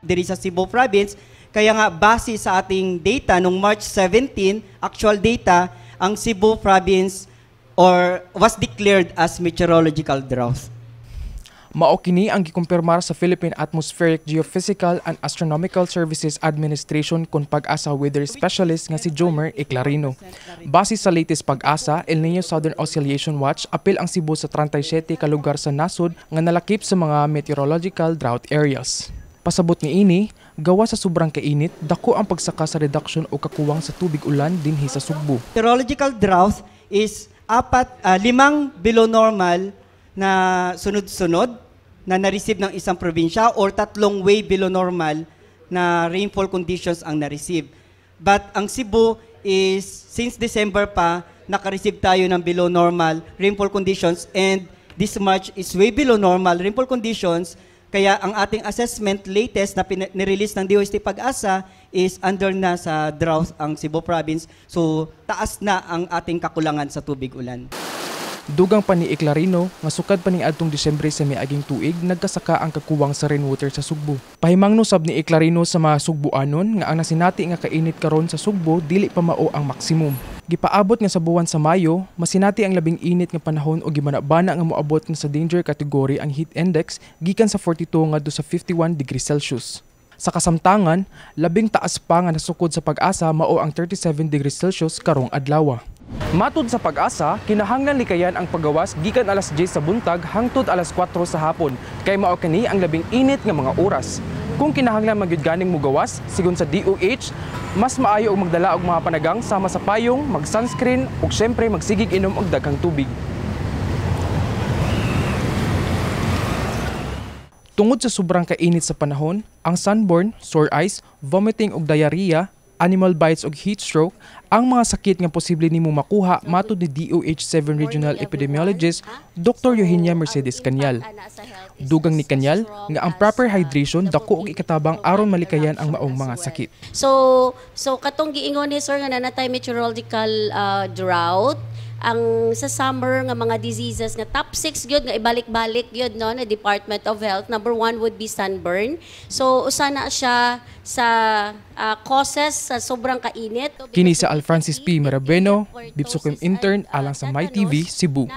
Diri sa Cebu Province. Kaya nga base sa ating data nung March 17, actual data, ang Cebu Province or was declared as meteorological drought. Mao kini ang gikumpirmar sa Philippine Atmospheric, Geophysical and Astronomical Services Administration kon PAGASA weather specialist nga si Jomer Eclarino. Base sa latest PAGASA El Nino Southern Oscillation Watch, apil ang Cebu sa 37 ka lugar sa nasod nga nalakip sa mga meteorological drought areas. Pasabot ni ini, gawa sa sobrang kainit, dako ang pagsaka sa reduction o kakuwang sa tubig ulan dinhi sa Sugbo. Meteorological drought is limang below normal na sunod-sunod na na-receive ng isang probinsya or tatlong way below normal na rainfall conditions ang na-receive. But ang Cebu is since December pa, naka-receive tayo ng below normal rainfall conditions and this March is way below normal rainfall conditions. Kaya ang ating assessment latest na nirelease ng DOST PAGASA is under na sa drought ang Cebu Province. So taas na ang ating kakulangan sa tubig ulan. Dugang pa ni Eclarino nga sukad pa ni adtong Disyembre sa miaging tuig, nagkasaka ang kakuwang sa rainwater sa Sugbo. Pahimangno sab ni Eclarino sa mga Sugboanon nga ang nasinati nga kainit karon sa Sugbo dili pa mao ang maksimum. Gipaabot nga sa buwan sa Mayo, masinati ang labing init nga panahon o gibanabana nga moabot nga sa danger category ang heat index gikan sa 42 ngadto sa 51 degrees Celsius. Sa kasamtangan, labing taas pa nga nasukod sa PAGASA mao ang 37 degrees Celsius karong adlaw. Matud sa PAGASA, kinahanglan likayan ang paggawas gikan alas 10 sa buntag hangtod alas 4 sa hapon, kay mao kani ang labing init nga mga oras. Kung kinahanglan magyud ganing mugawas, sigon sa DOH, mas maayo og magdala og mga panagang sama sa payong, mag-sunscreen ug syempre magsigig inom og daghang tubig. Tungod sa sobrang kainit sa panahon, ang sunburn, sore eyes, vomiting ug diarrhea, animal bites ug heat stroke ang mga sakit nga posible nimo makuha, matud ni DOH 7 Regional Epidemiologist Dr. Eugenia Mercedes Canyal. Dugang ni Canyal nga ang proper hydration dako og ikatabang aron malikayan ang maong mga sakit. So katong giingon ni sir nga nanatay meteorological drought ang sa summer nga mga diseases nga top 6 gyud nga ibalik-balik gyud no na Department of Health. Number 1 would be sunburn. So usa na siya sa causes sa sobrang kainit. Kini sa Al Francis P. Marabueno, Bipsokim intern alang sa MyTV Cebu.